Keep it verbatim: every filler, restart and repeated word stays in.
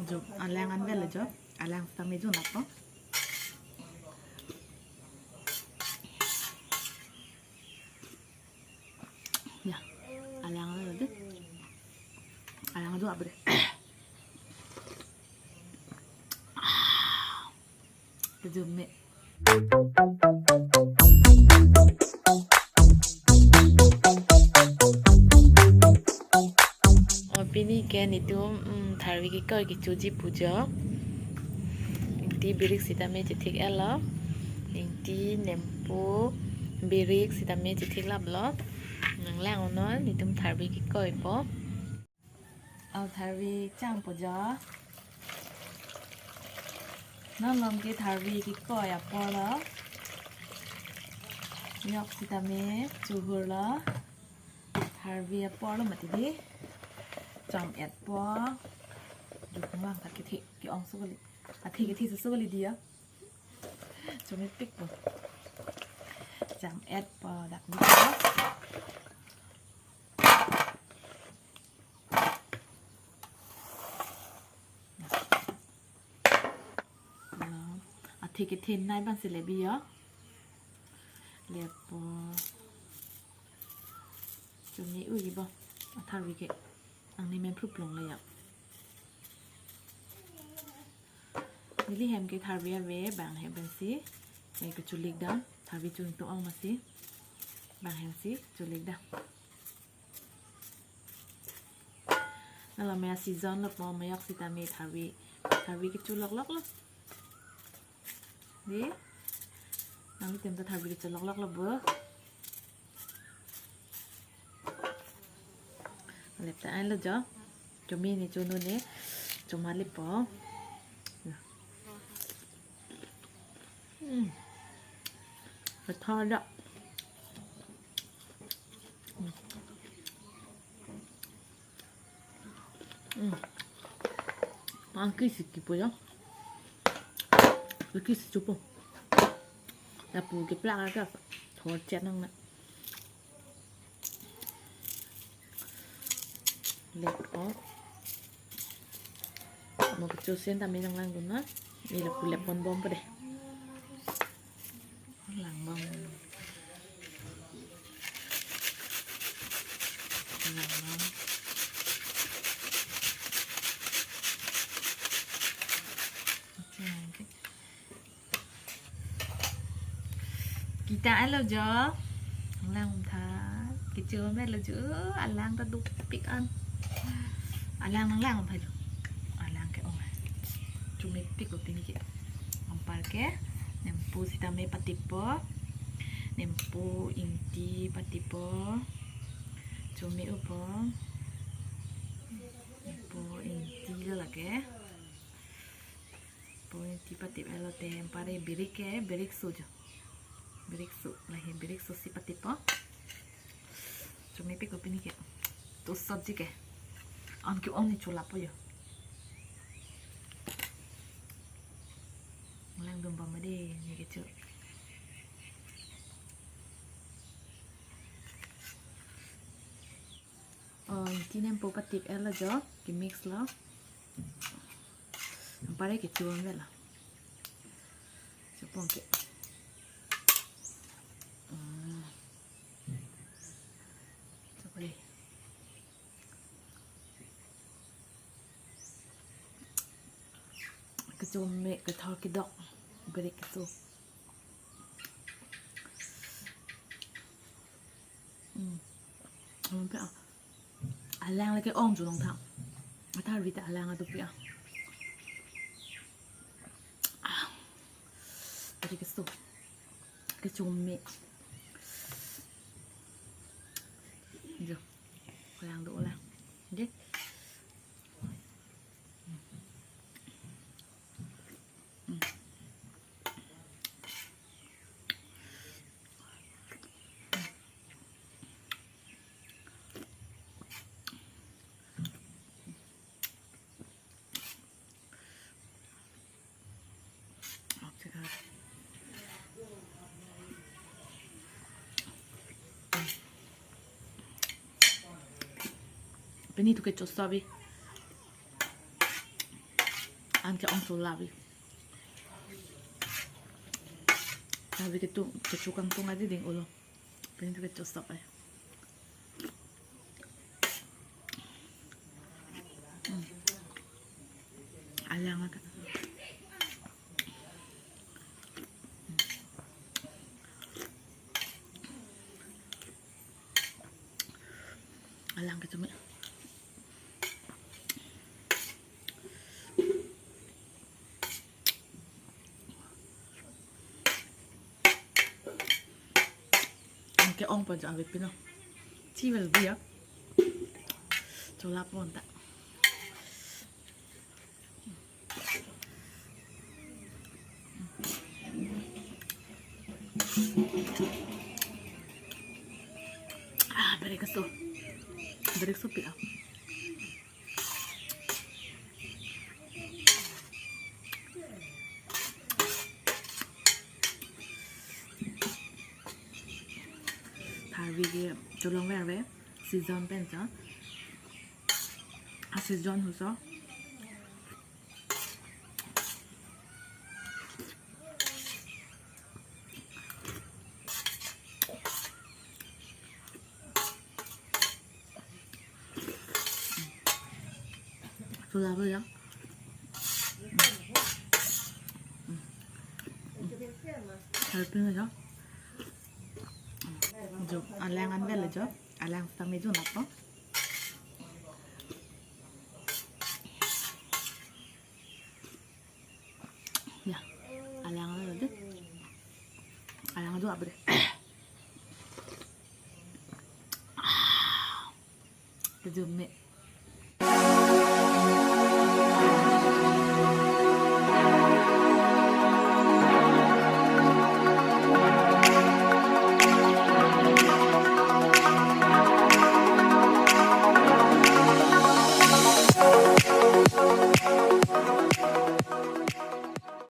Jo, alang anvet lo jo. Alang sitame jo nat po. Ya. Alang lo de. Alang jo abre. Kejum me. O pini ke netum, mm, tharvi kekoi kechoji pu jo. Ingti birik sitame chethik-et lo. Ingti nempo birik sitame chethik lap lo. Nanglang-o non netum tharvi kekoi po. O tharvi chang po jo. Non along ke tharvi kekoi apor lo. Yok sitame chuhur lo. Tharvi apor lo mati di. Chom-et po. Dukung lang ta kethe ke-ong su kali. Athe kethe su su kali di ya. Chom-epik po. Chom-et po dak di po. Athe kethenei abang si le bi ya. Lepo. Chom-e-u ji bo. Atharvi ke. Ang ni men phrup long le ya. Neli hem ke tharvi ave bang hem pensi. Neli kecholik dam. Tharvi chun to-ong masi. Bang hem si cholik dam. Nalo me season lo po, mayok sitame tharvi, tharvi kecho loklok lo. Di, nanglitum ta tharvi kecho loklok lo bo. Lep ta-et lo jo. Chom-e ne chom-e ne. Chom-e-li po. Hmm. Kethor do. Hmm. Pangki si kipo ya. Pangki si chupo. Lapu keplak ka thor chet nang na. Lepo. Mo kecho sen tame nanglang dun na. Neli lapu lep pon bom pa de. Lang bom. Lang bom. Oke, oke. Kita alo jo. Lang tha. Kecho me lo jo. Alang ta dopik an. Alang nanglang tha jo. Alang ke-ong. Chom-epik ko pini ke. Anpar ke. Nempo sitame patip po. Nempo ingti patip po. Chom-e-u po. Nempo ingti lo lake. Po ingti patip-et lo te anpar ke birik ke, birik su jo. Birik su, lahi birik su si patip po. Chom-epik ko pini ke. To sabji ke. An ke-ong ne cho lap po jo. Lang dum bom de, ne kecho. O, ingti nempo patip-et lo jo, ke-mix lo. Anpar ke kecho me lo. Chopon ke. Hmm. Chopon. Kecho me kethor kedok. Birik kecho. Hmm. Alang lake ong jo long tha. Atharvi ta alang adupi a. Ah. Tadi keso. Kecho me. Jo. Ko yang do ola. Oke. Pini tu kecho sabi. Anke ong chola bi. Labi ketung, kecho kangtung adi ding ulo. Pini tu kecho stop ai. Hmm. Alang aka. Alang kecumi. Anke ong pa ja awit pino. Chi wel bi ya. Chola pon ta. Ah, berek so. Berek so pi ah. Tharve ke cholong verve season pen sa. A season huso. Chola bo ya. Helping jo. Jo, alang an vel jo. Alang sami jo napo. Ya, alang lo deh. Alang do abre. Kejum me.